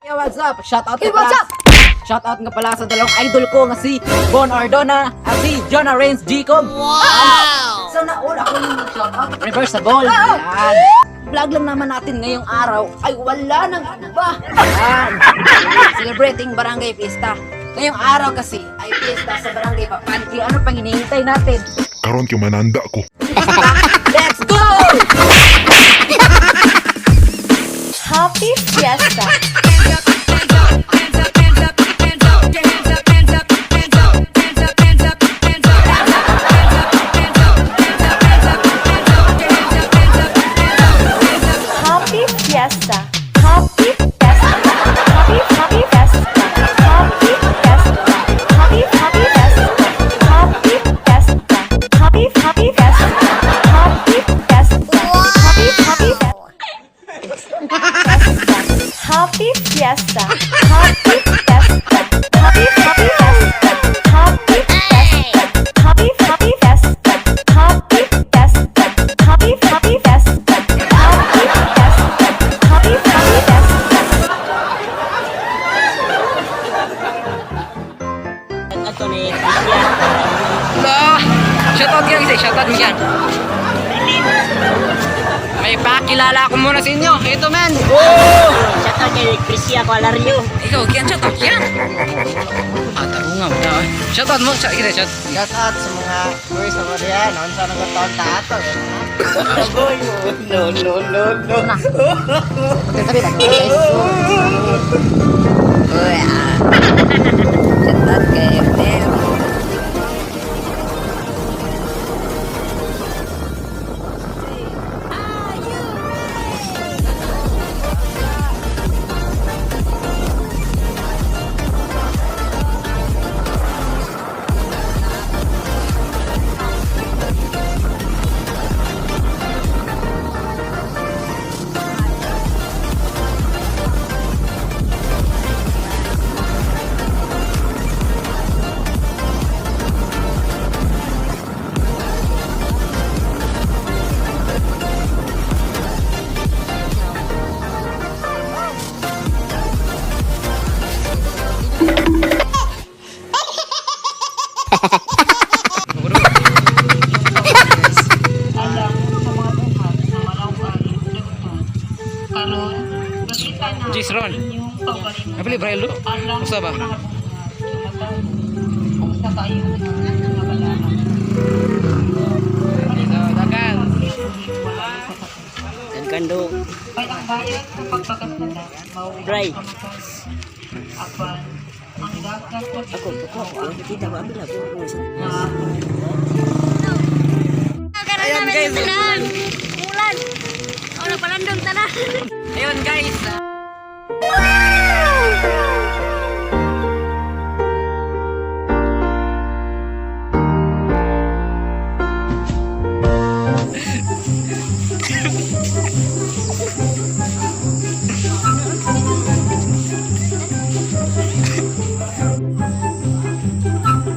Hey, what's up? Shout out Hey, nga pala. what's up? Shout out nga pala sa dalawang idol ko nga si Bon Ardona at si Jonah Rains Gcom. Wow! So naol ako yung shout out. Reversible. Yan. Vlog lang naman natin ngayong araw ay wala nang iba. Yan. Celebrating Barangay Fiesta. Ngayong araw kasi ay fiesta sa Barangay Papanti. Ano pang hinihintay natin? Karon kay mananda ko. Let's go! Happy Fiesta! Happy Fiesta! Happy Fiesta! Happy Happy Fiesta! Happy Fiesta! Happy Happy Fiesta! Happy Fiesta! Happy Happy Fiesta! Happy Fiesta! Happy Happy Fiesta! Happy Fiesta! Happy Fiesta! Happy Happy Fiesta! Happy Fiesta! Happy Happy Fiesta! Happy Fiesta! Happy Happy Fiesta! Happy Fiesta! Happy Happy Fiesta! Ato ni Christian. Hello! Shout out yan kasi, shout out mo yan. May pakilala ko muna sa inyo. Ito men. Oh! Shout out kay Christian Kualario. Ikaw, yan, shout out yan. Ah, tarunga mo na. Shout out mo, shout, kita, shout. Shout out sa mga boys sa Korea, noon sa nagkataon tato. No, no, no, no. Sabi ba? Guys. Uy, ah. Shout out kay FDM. Alang sa mga buhat sa malawan lugtod. Karon, gamitan na Jis, Ron. inyong kaugalingon Napili, Braille, do? alang Usa ba? sa mga buhat sa matawo ug sa kaayuhan nga balahan. So, dagan. Wala sa katapusan. Kando. Kay ang bayad sa pagpakasala mao ang Bray. kamatayon. Apan ang dagat Ako, ako, ako. Kita ba abila ko? Ayun guys. Ulan. Oh, nagpalandong tanan. Ayun guys.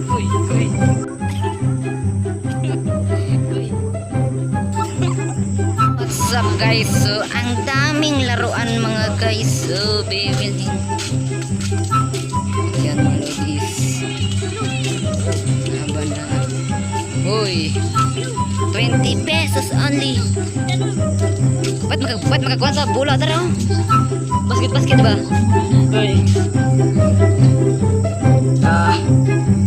Uy, uy. What's up guys? So, ang daming laruan mga guys. So, building. Yan mga ladies. Haba na. Uy. 20 pesos only. Ba't makakuha sa bola? Tara oh. Basket, basket ba? Uy. Ah,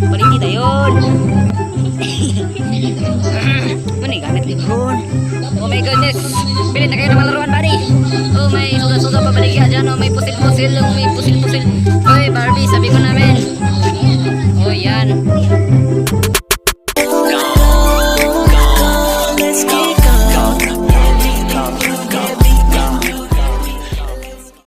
paliti tayo. Ano yung gamit libron? Oh my goodness! Bili na kayo ng mga laruan, buddy! Oh, may suga-suga pabaligya dyan. Oh, may pusil-pusil. Oh, may pusil-pusil. Oy, Barbie, sabi ko namin.